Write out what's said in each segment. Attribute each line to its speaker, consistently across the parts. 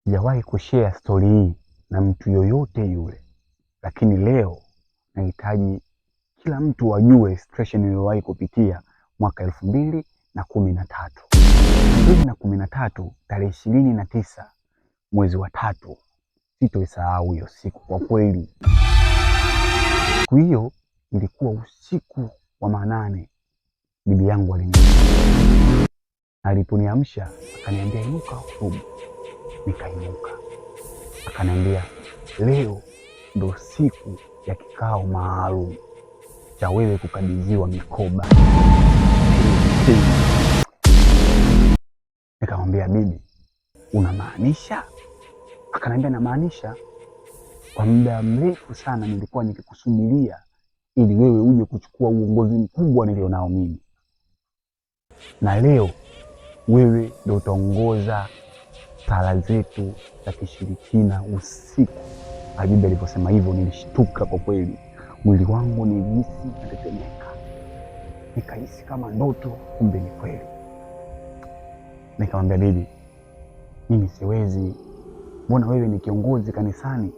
Speaker 1: Sijawahi kushare stori hii na mtu yoyote yule, lakini leo nahitaji kila mtu ajue situation niliyowahi kupitia mwaka 2013. 2013 tarehe 29 mwezi wa tatu, sitoisahau hiyo siku kwa kweli. Siku hiyo ilikuwa usiku wa manane, bibi yangu aliniamsha. Aliponiamsha akaniambia inuka utubu. Nikainuka, akaniambia leo ndo siku ya kikao maalum cha wewe kukabidhiwa mikoba. Nikamwambia bibi, unamaanisha? Akaniambia namaanisha, kwa muda mrefu sana nilikuwa nikikusubiria ili wewe uje kuchukua uongozi mkubwa nilionao mimi, na leo wewe ndio utaongoza sala zetu za kishirikina usiku. Bibi aliposema hivyo nilishtuka kwa kweli, mwili wangu nilihisi natetemeka, nikahisi kama ndoto, kumbe ni kweli. Nikamwambia bibi, mimi siwezi, mbona wewe ni kiongozi kanisani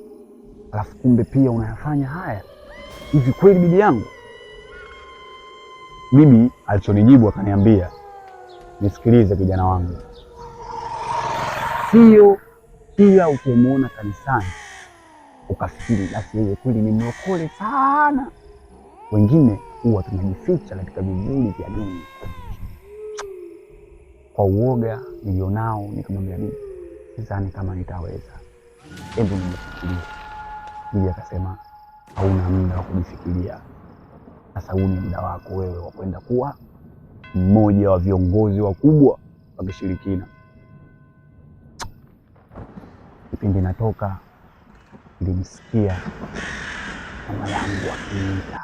Speaker 1: alafu kumbe pia unayafanya haya hivi kweli bibi yangu? Bibi alichonijibu akaniambia, nisikilize kijana wangu, sio kila ukimwona kanisani ukafikiri basi yeye kweli ni mlokole sana. Wengine huwa tunajificha katika vivuli vya dini. Kwa uoga nilionao, nikamwambia bibi, sidhani kama nitaweza, hebu nijifikirie. Bibi akasema hauna muda wa kujifikiria, sasa huu ni muda wako wewe wa kwenda kuwa mmoja wa viongozi wakubwa wa kishirikina. Kipindi natoka nilimsikia mama yangu akiniita.